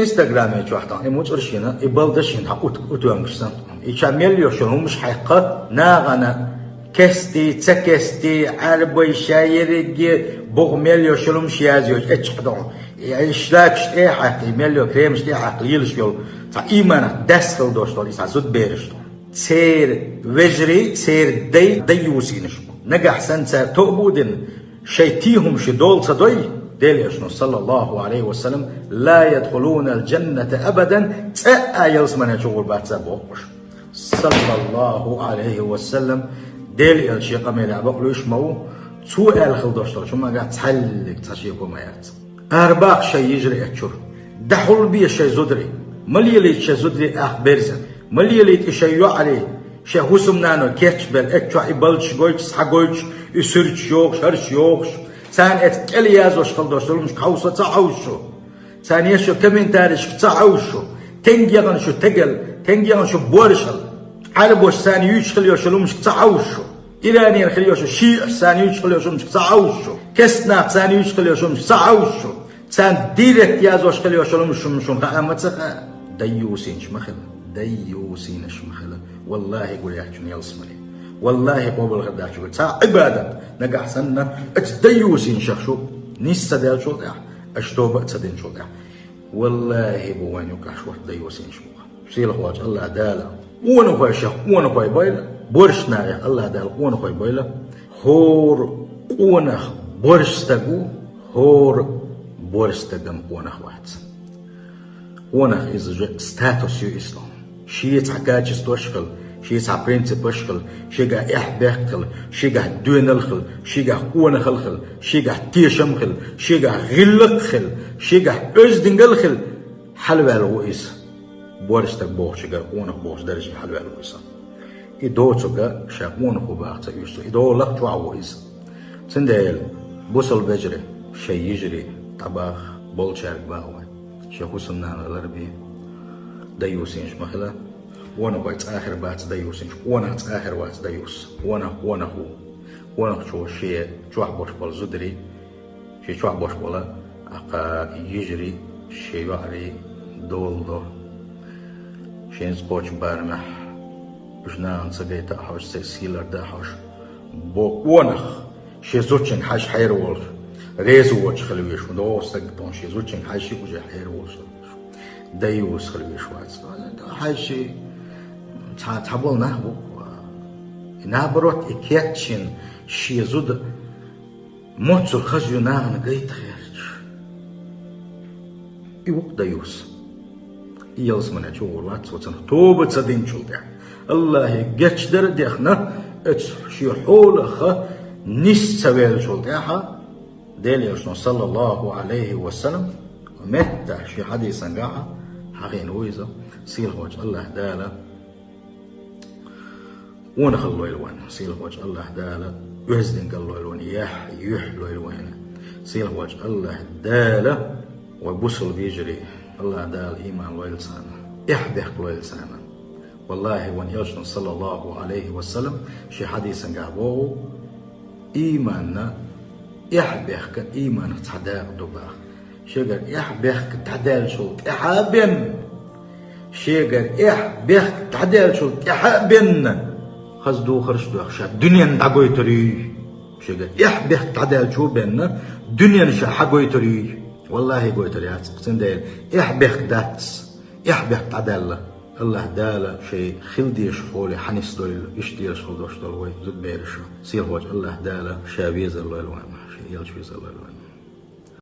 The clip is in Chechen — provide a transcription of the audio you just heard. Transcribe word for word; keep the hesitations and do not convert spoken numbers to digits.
Инстаграме чохь тахана и муцӀар шина, и балда шина хьан ут-, утоьнгаш санна. И ша мел йолуш йолу хӀумаш хьаькхна, нахана кести, ца кести, Ӏарбой, шайерриге, буху мел йолуш йолу хӀумаш язйош, эцчахь доху. И шлакаш тӀе а хьаькхна, и мел йолу кремаш тӀе а хьаькхна, лелаш йолу цхьа ийманах даьсса хила долуш долу и цхьа зудабераш ду. Церан вежарий, церан дай, дайюсийнаш бу. Нагахь санна цара тоъа бу дина, шайн тӀехь хӀума ши дола ца дой, Делан Элчано, саллаллаху алейхи ва саллям, «Ла ядхулуна аль-джанната абадан», цкъа а ялсамане чу гӀур бац цара бохуш. Саллаллаху алейхи ва саллям, Делан Элча шен къамелехь бакълуьйш ма ву, цо аьлла хила долуш долчу хӀуманга цхьаьллиг цхьа шеко ма яц. Арабаха шайн йижарий эцчуьра. ДӀахьулбе шайн зударий. Ма лелийта шайн зударий ах берзан. Ма лелийта и шайн йоӀарий, шайн хӀусамнаной кечбелла, эцчохь и балдаш гойтуш, схьагойтуш, и суьрташ йохуш, хӀорш йохуш. Царна эцна кӀел яздеш хила долуш долу хӀумнашка хьовса ца хьовса шу. Царна еш йолу комментарийшка ца хьовса шу. Тенге яхана шу тегал, тенге яхана шу боршал. Ӏарбош царна юьйцуш хила йолуш йолу хӀумнашка ца хьовса шу. Иранера хила йолуш йолу шиъаш царна юьйцуш хила йолуш йолу хӀумнашка ца хьовса шу. Кестнах царна юьйцуш хила йолуш йолу хӀумнашка ца хьовса шу. Царна директ яздеш хила йолуш йолу хӀумнаш шуна хаа ма ца хаьа. Дайюсийнаш ма хила. Дайюсийнаш ма хила. Валлахи, гур яц шуна ялсамане. Валлахи, къобал хир дац шуьгара цхьа Ӏибадат. Нагахь санна, оцу дайюсийнашах шу нийса ца даьллачул тӀаьхьа, аша тоба а ца динчул тӀаьхьа. Валлахи, бу вайн юкъахь шорта дайюсийнаш бу. Сийлахь волчу АллахӀ Дала къонахойшах къонахой бойла, борш нахех АллахӀ Дала къонахой бойла. ХӀора къонах борш стаг ву, хӀора борш стагана къонах вац. Къонах иза же статус ю иза. Шен цхьа качествош хила, шен цхьа принципаш хила, шегахь эхь-бехк хила, шегахь доьналла хила, шегахь къонахалла хила, шегахь тешам хила, шегахь гӀиллакх хила, шегахь оьздангалла хила, хьалаваьлла ву иза. Борш стаг бохучуьнгара къонах бохучу дарже хьалаваьлла ву иза. И доцург ша къонах ву баха ца оьшу цо. И долахь чохь ву иза. Цундела, бусалба вежарий, шайн йижарий дӀабаха, болчаьрга баха вай. Шен хӀусамнана ларбе. Дайюсийнаш ма хила. Къонахой цкъа а хир бац дайюсийнаш. Къонах цкъа а хир вац дайюс. Къонах къонах ву. Къонахчо шен чохь болуш болу зударий, шен чохь болуш болу, аккха, йижарий, шен йоӀарий дола до. Шен кхочу барамехь уьш нахана ца гайта а хьожуш, церан сий ларда а хьожуш, бо къонах шен зудчуьнга хьаьжча хьера волуш, реза воцуш хила везаш ву. ДогӀу стаг тхуна шен зудчуьнга хьаьжча уже хьера волуш хила везаш ву. Дайюс хила везаш вац. Хьаьжча цхьа, цхьаболу нах бу. И наоборот, и кечйина шен зуда моццур хаза ю нахана гайта гӀерташ. И ву-кх дайюс. И ялсамане чу гӀур вац, цо цунах тоба ца динчул тӀаьхьа. АллахӀе гечдар а дехна, оцу шен хьолах нийса ца ваьллачул тӀаьхьа, Делан Элчано, саллаллаху алейхи ва саллям, меттахь шен хьадисангахь хьахийна ву иза, сийлахь волчу АллахӀ Дала къонахалла лойла вайна, сийлахь волчу АллахӀ Дала оьздангалла лойла вайна, яхь, юьхь лойла вайна. Сийлахь волчу АллахӀ Дала вай бусалба йижарий, АллахӀ Дала ийман лойла царна, эхь-бехк лойла царна. Валлахи, вайн Элчано, саллаллаху алейхи ва саллям, шен хьадисангахь боху: «Ийманна эхь-бехк ийманах цхьа дакъа ду», баха. Шегара эхь-бехк дӀадаьллачул тӀаьхьа а бен, шегара эхь-бехк дӀадаьллачул тӀаьхьа а бен, хаза духарш а доьхуш, ша дуьненна дӀагойтур юй. Шегара эхь-бехк дӀадаьллачу а бен, дуьненна ша хьагойтур юй. Валлахи, гойтур яц. Цундела эхь-бехк дац. Эхь-бехк дӀадаьлла. АллахӀ Дала шайн хила дезачу хьоле хьанисдойла, иштта дезаш хила долуш долу вай зудабераш. Сийлахь волчу АллахӀ Дала ша везар лойла вайна, шен Элча везар лойла вайна.